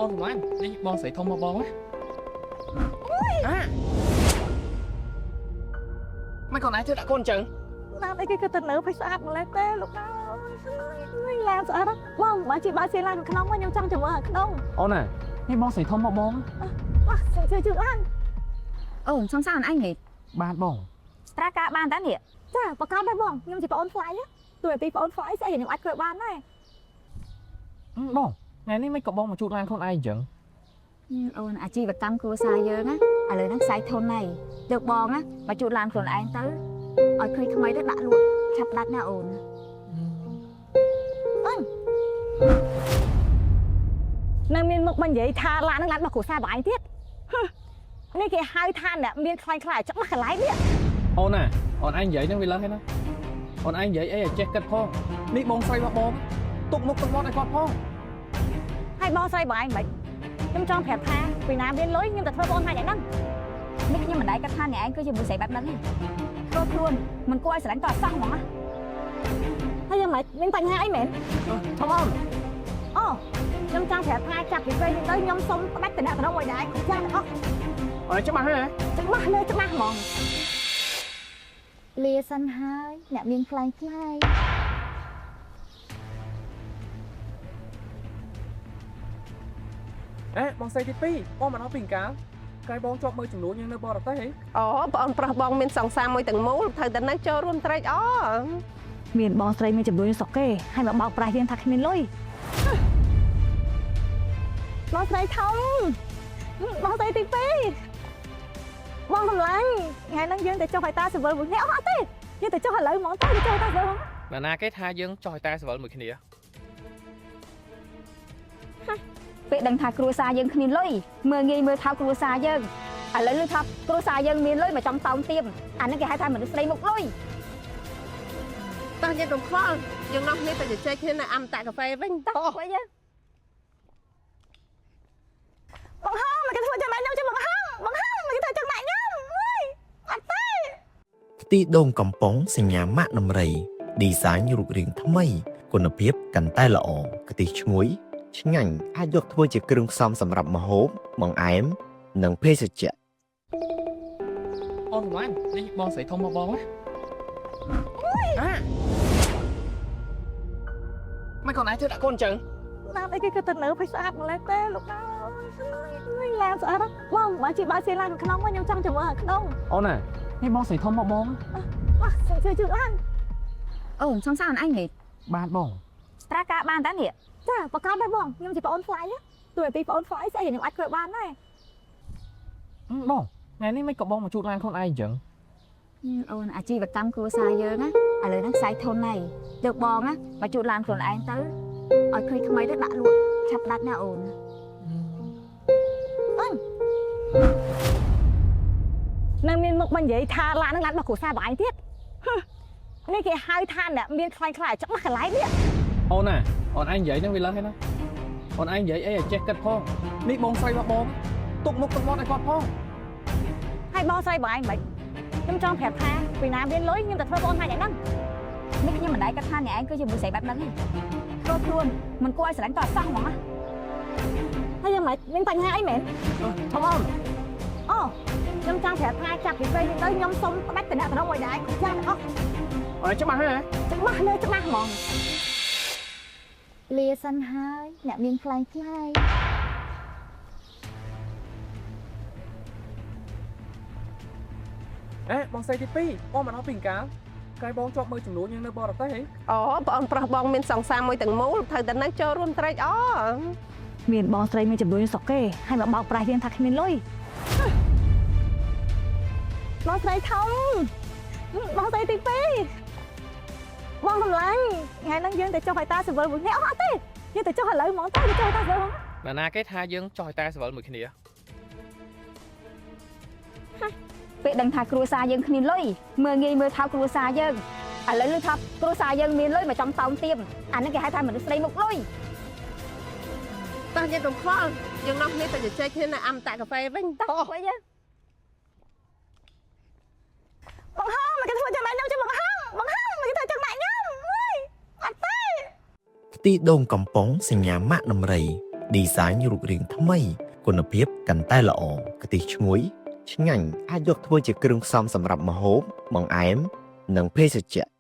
អូនសម្លាញ់នេះបងស្រីធំមកបងណាអាមិនកូនឯងធ្វើដាក់កូនអញ្ចឹង ឡានអីគេក៏ទៅនៅភ័យស្អាតម្លេះទេលោកអើយឡានស្អាតណាស់បងបើជិះបើជិះឡានក្នុងមកខ្ញុំចង់ចាំមើលក្នុង អូនណានេះបងស្រីធំមកបង បាទសូមជួយជួយឡាន អូនសង្សារអញហី បាទបង ត្រាការបានតានេះ ចាប្រកាសដែរបងខ្ញុំជាប្អូនថ្លៃទួនាទីប្អូនថ្លៃស្អីខ្ញុំអាចធ្វើបានដែរ បងថ្ងៃនេះមិនក៏បងមកជួតឡានខ្លួនឯងអញ្ចឹង អូនអាជីវកម្មគ្រួសារយើងណាឥឡូវហ្នឹងខ្សែធនហើយលើកបងណាមកជួតឡានខ្លួនឯងទៅឲ្យឃើញថ្មីទៅដាក់លក់ឆាប់ដាច់ណាអូន នៅមានមុខមកនិយាយថាឡានហ្នឹងឡានរបស់គ្រួសារបងឯងទៀតនេះគេហៅថាអ្នកមានខ្លាញ់ខ្លាយច្បាស់កន្លែងនេះ អូនណាអូនឯងនិយាយហ្នឹងវាលើសហើយណាអូនឯងនិយាយអីឲ្យចេះគិតផងនេះបងស្រីមកបងទុកមុខទុកមាត់ឲ្យគាត់ផង ហើយបងស្រីបងឯងមិនខ្ញុំចង់ប្រាប់ថាពីណាមានលុយខ្ញុំតែធ្វើបងឯងហ្នឹង នេះខ្ញុំមិនដែលគិតថាអ្នកឯងគឺជាមនុស្សស្រីបែបហ្នឹងទេធ្វើខ្លួនមិនគួរឲ្យស្រឡាញ់តអសោះហ្មងណា ហើយយ៉ាងម៉េចមានបញ្ហាអីមែន ធំអូន អូខ្ញុំចង់ប្រាប់ថាចាប់ពីពេលនេះទៅខ្ញុំសុំផ្ដាច់តំណតំណមួយដែរចាស់ទាំងអស់ អូនច្បាស់ហ៎ ច្បាស់លើច្បាស់ហ្មង លាសិនហើយអ្នកមានខ្លែងខ្លាយ អេបងស្រីទី2បងមកដល់ពីអង្កាលក្រែបងជាប់មើលចំនួនយើងនៅបរទេសហី អូបងប្រុសបងមានសង្សារមួយទាំងមូលត្រូវតែនៅចូលរួមត្រេកអរ មានបងស្រីមានចំនួនស្រុកគេហើយមកបោកប្រាស់យើងថាគ្មានលុយបងស្រីធំបងស្រីទី2បងកម្លាំងថ្ងៃហ្នឹងយើងទៅចុះឲ្យតាស៊ីវិលមួយនេះអត់ទេយើងទៅចុះឥឡូវហ្មងទៅទៅចុះឲ្យតាស៊ីវិលហ្មង ណាណាគេថាយើងចោះឲ្យតែសវលមួយគ្នា ពេលដឹងថាគ្រួសារយើងគ្មានលុយមើលងាយមើលថោកគ្រួសារយើងឥឡូវឮថាគ្រួសារយើងមានលុយមកចង់តោងទៀមអាហ្នឹងគេហៅថាមនុស្សស្រីមុខលុយ តោះយើងកុំខ្វល់យើងនាំគ្នាទៅជជែកគ្នានៅអមតៈកាហ្វេវិញ តោះវិញ បងហឹមមកគេធ្វើចឹងដែរខ្ញុំចាំបងហឹមបងហឹមមកគេធ្វើចឹងដែរខ្ញុំអើយអត់ទេ ខ្ទិះដូងកំប៉ុងសញ្ញាម៉ាកដំរីឌីហ្សាញរូបរាងថ្មីគុណភាពកាន់តែល្អខ្ទិះឈ្ងុយឆ្ងាញ់អាចយកធ្វើជាគ្រឿងផ្សំសម្រាប់ម្ហូបបង្អែមនិងភេសជ្ជៈ អូនសម្លាញ់នេះបងស្រីធំមកបងណាអាមិនកូនឯងធ្វើដាក់កូនអញ្ចឹង ឡានអីគេក៏ទៅនៅភ័យស្អាតម្លេះទេលោកអើយឡានស្អាតណាស់បងបើជិះបើជិះឡានក្នុងមកខ្ញុំចង់ចាំមើលក្នុង អូនណានេះបងស្រីធំមកបង បាទសូមជួយជួយឡាន អូនសង្សារអញហី បាទបង ត្រាការបានតានេះ ចាប្រកាសដែរបងខ្ញុំជាប្អូនថ្លៃទួនាទីប្អូនថ្លៃស្អីខ្ញុំអាចធ្វើបានដែរ បងថ្ងៃនេះមិនក៏បងមកជួតឡានខ្លួនឯងអញ្ចឹង អូនអាជីវកម្មគ្រួសារយើងណាឥឡូវហ្នឹងខ្សែធនហើយលើកបងណាមកជួតឡានខ្លួនឯងទៅឲ្យឃើញថ្មីទៅដាក់លក់ឆាប់ដាច់ណាអូន នៅមានមុខមកនិយាយថាឡានហ្នឹងឡានរបស់គ្រួសារបងឯងទៀតនេះគេហៅថាអ្នកមានខ្លាញ់ខ្លាយច្បាស់កន្លែងនេះ អូនណាអូនឯងនិយាយហ្នឹងវាលើសហើយណាអូនឯងនិយាយអីឲ្យចេះគិតផងនេះបងស្រីមកបងទុកមុខទុកមាត់ឲ្យគាត់ផង ហើយបងស្រីបងឯងមិនខ្ញុំចង់ប្រាប់ថាពីណាមានលុយខ្ញុំតែធ្វើបងឯងហ្នឹង នេះខ្ញុំមិនដែលគិតថាអ្នកឯងគឺជាមនុស្សស្រីបែបហ្នឹងទេធ្វើខ្លួនមិនគួរឲ្យស្រឡាញ់តអសោះហ្មងណា ហើយយ៉ាងម៉េចមានបញ្ហាអីមែន ធំអូន អូខ្ញុំចង់ប្រាប់ថាចាប់ពីពេលនេះទៅខ្ញុំសុំផ្ដាច់តំណតំណមួយដែរចាស់ទាំងអស់ អូនច្បាស់ហ៎ ច្បាស់លើច្បាស់ហ្មង លាសិនហើយអ្នកមានខ្លែងខ្លាយ អេបងស្រីទី2បងមកដល់ពីអង្កាលក្រែបងជាប់មើលចំនួនយើងនៅបរទេសហី អូបងប្រុសបងមានសង្សារមួយទាំងមូលត្រូវតែនៅចូលរួមត្រេកអរ មានបងស្រីមានចំនួនស្រុកគេហើយមកបោកប្រាស់យើងថាគ្មានលុយបងស្រីធំបងស្រីទី2បងកម្លាំងថ្ងៃហ្នឹងយើងទៅចុះឲ្យតាស៊ីវិលមួយនេះអត់ទេយើងទៅចុះឥឡូវហ្មងទៅទៅចុះឲ្យតាស៊ីវិលហ្មង ណាណាគេថាយើងចោះឲ្យតែសវលមួយគ្នា ពេលដឹងថាគ្រួសារយើងគ្មានលុយមើលងាយមើលថោកគ្រួសារយើងឥឡូវឮថាគ្រួសារយើងមានលុយមកចង់តោងទៀមអាហ្នឹងគេហៅថាមនុស្សស្រីមុខលុយ តោះយើងកុំខ្វល់យើងនាំគ្នាទៅជជែកគ្នានៅអមតៈកាហ្វេវិញ តោះវិញ បងហឹមមកគេធ្វើចឹងដែរខ្ញុំចាំបងហឹមបងហឹមមកគេធ្វើចឹងដែរខ្ញុំអើយអត់ទេ ខ្ទិះដូងកំប៉ុងសញ្ញាម៉ាកដំរី ឌីហ្សាញរូបរាងថ្មីគុណភាពកាន់តែល្អខ្ទិះឈ្ងុយឆ្ងាញ់អាចយកធ្វើជាគ្រឿងផ្សំសម្រាប់ម្ហូបបង្អែមនិងភេសជ្ជៈ។